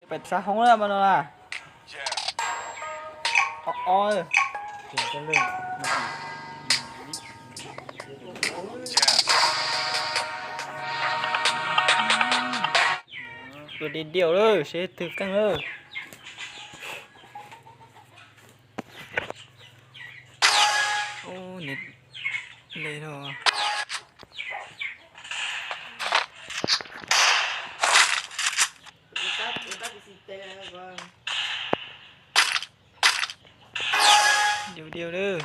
Pem xav hoob lawm mas no na. O, o. Tua diav diav lawm, seb twg keej lawm. Ub, nws le rau. Diav diav lawm.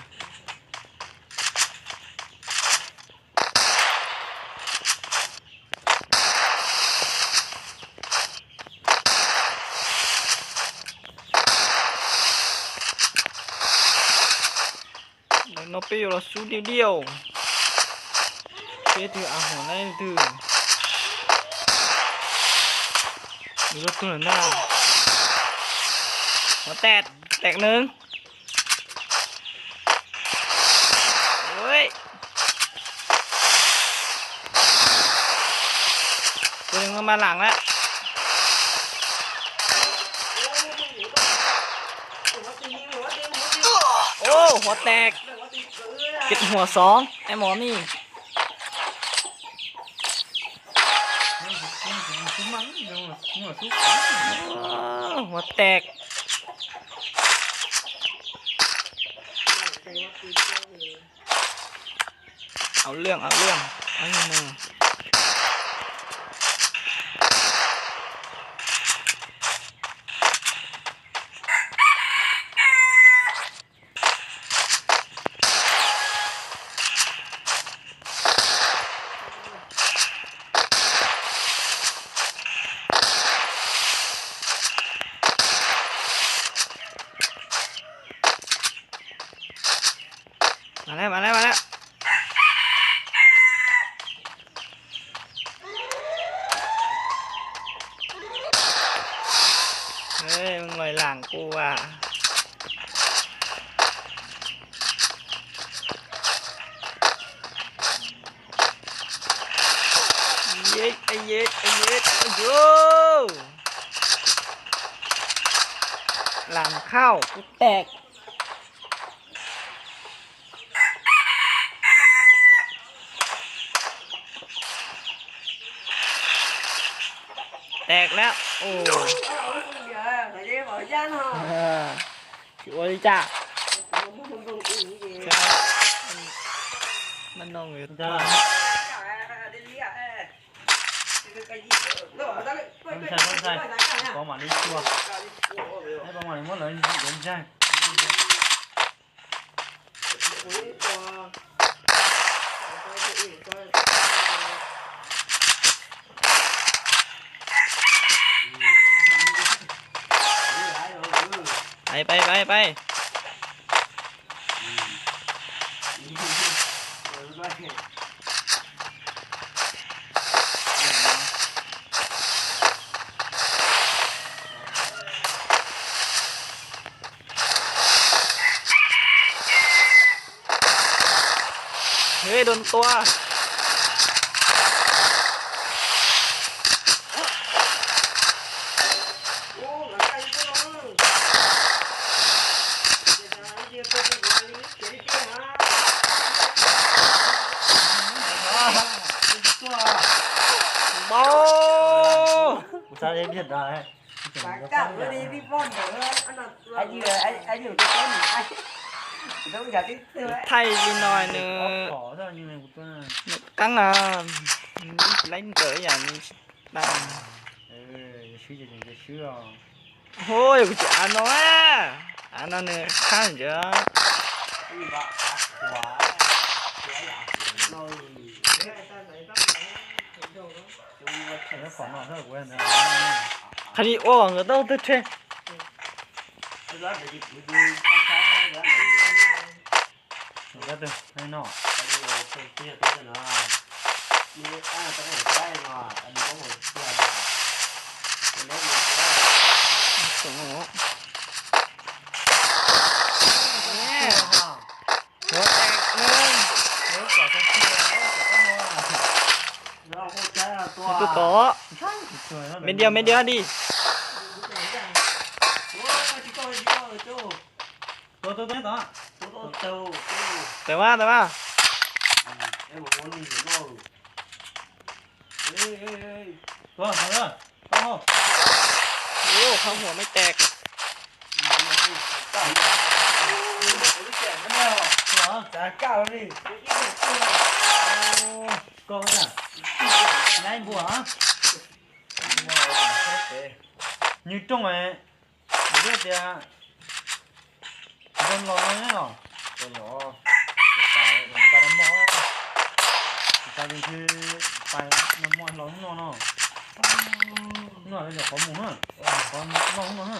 Ntawm no peb yuav los xub diav diav. Peb twg a huam lawm twg. Nws lub tug lawm ntag. Huam tag, tag neeb. Tus neeg no mas lam lawm. Ub, huam tag. Kit huam xoov, em mos ni. Huam tag. Au lwj, au lwj, au lwj no. Mas lawm, mas lawm, mas lawm. Lam kuv as. Lam khauj kuv tag. Tag lawm. Tsis ua li cas. Pais, pais, pais, pais. Ê, đồn tua. Bao. Thaij li no nws, nws qab na, nws tsis laib nkawd yam nws tsis tau. Hu, yog kuv tsis av no, av no nws qab ntawd. Qhov li ua nkawd tau twg rhe. Tus tom, medium, medium di. Tuaj, tuaj, tuaj, tuaj. Tawm mas, tawm mas. Tuaj, tuaj, tuaj. Ua, qhov muag mej teg. Koj na, nab npua. Nws rooj, tias nrog los no os. Tais nrog moj, tais nrog moj los noj no. Noj yog qhov mus na, qhov noj no na.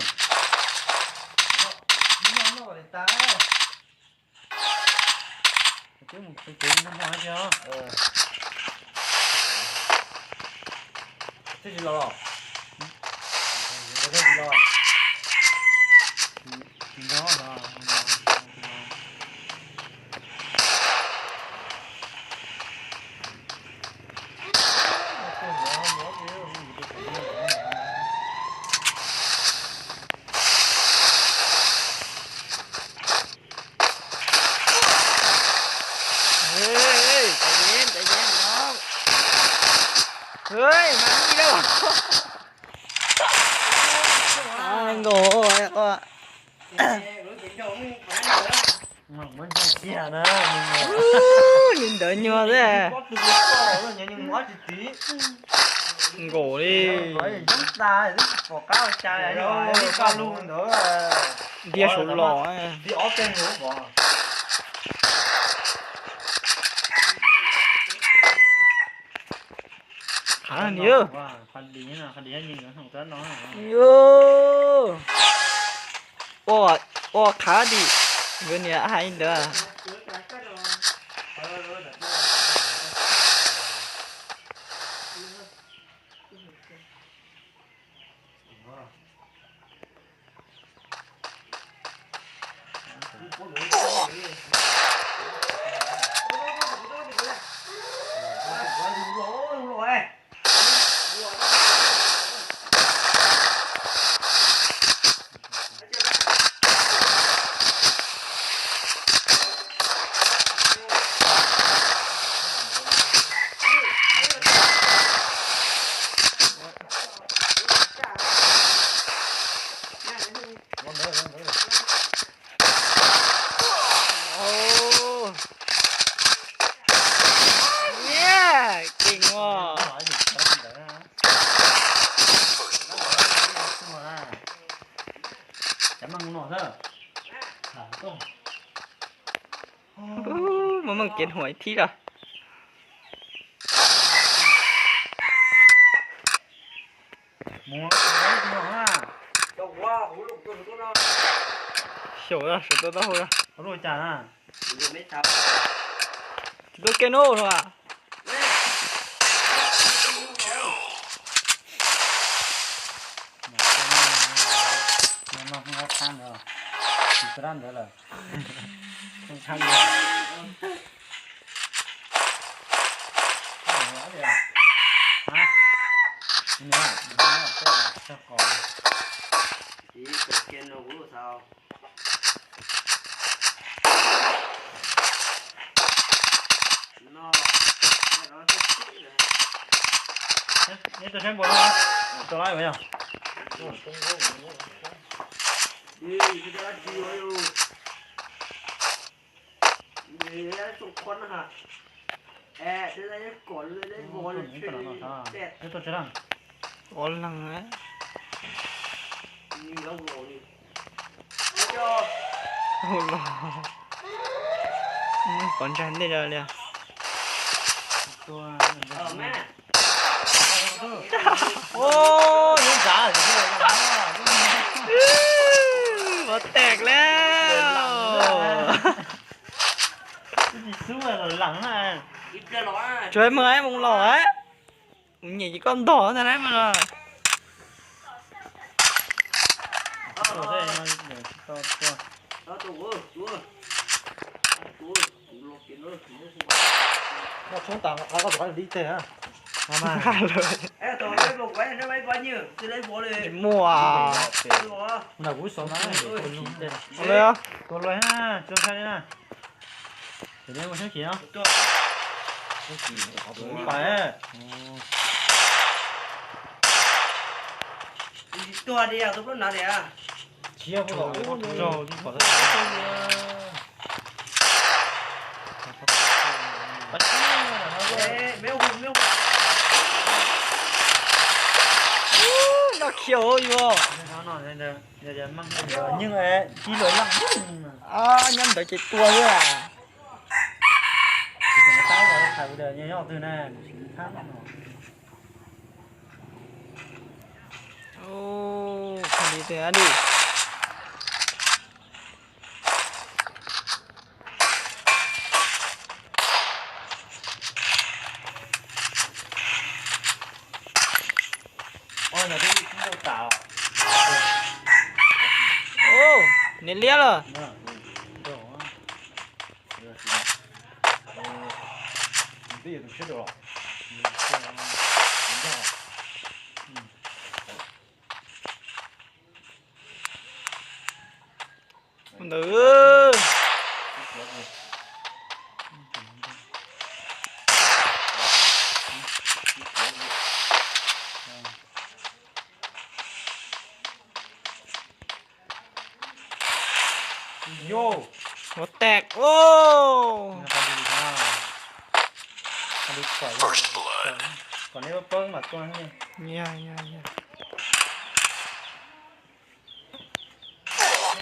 Twb mus tsev tsev noj moj thiab. Twb tsis los los? Twb tsis los. Tsis nyob los. Ê, cov yeeb, cov yeeb no. Ê, mas ib lawm. Nkaus, li ntawd nyuag xwb. Nkaus li. Ntiab saud los. Qhav ni. Ua, ua qhav dim, nkawd niam hais ntawd. Keej os. Muaj meej kev huam ib thib los. Xyaum, sawv tau taub hau. Tsis tau kev noj los. Neb tuaj saib npua no, tuaj laib yog. Neb tuaj tsis laib. Ua leeg. Los, pov ntsa ntej li. Pov teg lawm. Tsuav mus ib mus los, kuv nyiam ces koj ntog ntag na mas. Koj tshoob tas qhov koj tus qab li teg na. Tsis muaj. Ntawm kuv xov na, tua luaj na, tso ntshai li na. Ces nej ua sab chim no. Pais. Tsis yog, noj khiav yus. Nyeej, tib luam yaj nyob ntawd ces tua xwb. Nyob twg na, nyob twg na. Li tes di. Niam liab lawm. Ntawd. Ua tas os.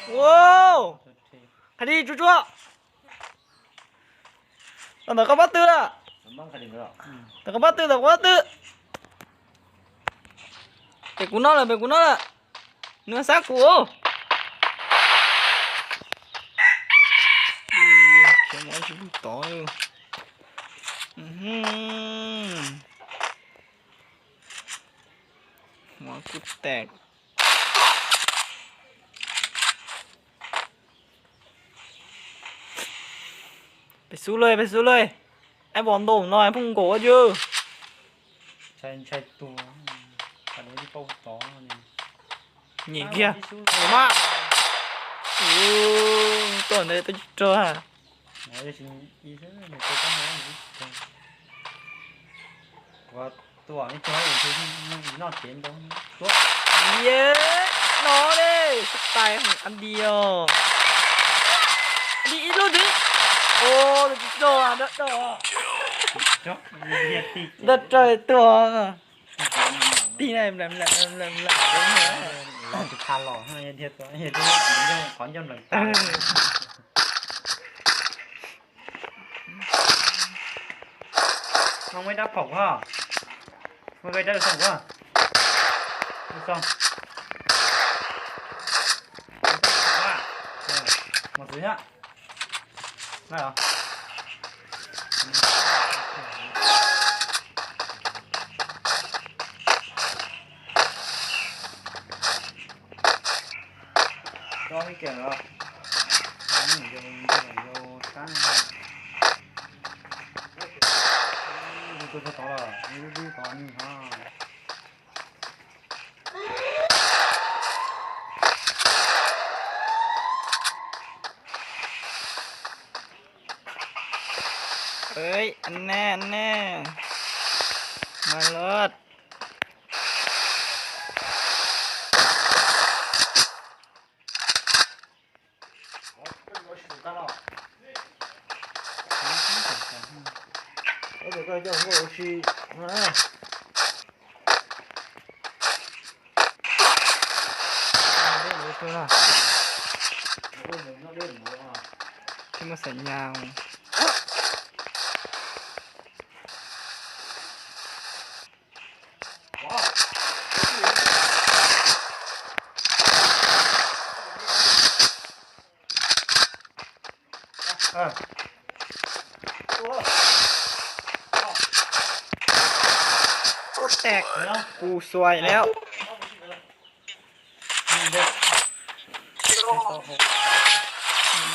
Ua, qhov di tsuag tsuag. Tau ntawm qhov pob tw lawm. Ntawm qhov pob tw, ntawm qhov pob tw. Pem kuv no lawm, pem kuv no lawm. Nws xav kuv. Tov. Mov kuj tas. Pem xub lawm, pem xub lawm. Aib, vos ntaus no phooj nkaus yog. Ntshai tus, ntshai tus. Nyem kiag mas. Tuaj ntawd tuaj tsis rog. Ua, tua ib co noj cev ntau. Tua. Ye, no li, xub tais hwm Andy os. Andy ib lub ntxiv. Ua, tsis rog, dawb dawb. Dawb dawb tuaj. Tig na, mlam mlam mlam mlam. Qhov ncauj nplees tas. Muaj ib rab phom os. Muaj ib rab xoo os. Xoo. Mos txwv thiab. Rau ib ke los, yau sab, tus tod los, ib lub tod nws ho. Ej, nej, nej. Mas los. Tsis muaj xaim nyas. Ua tag, kuv xuas lawm.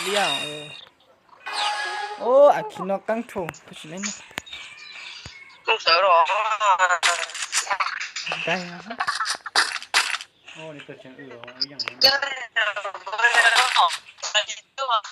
Liaj, ua, a khi no qeeb rau, tab sis ne. Ntawd los, ntawd los,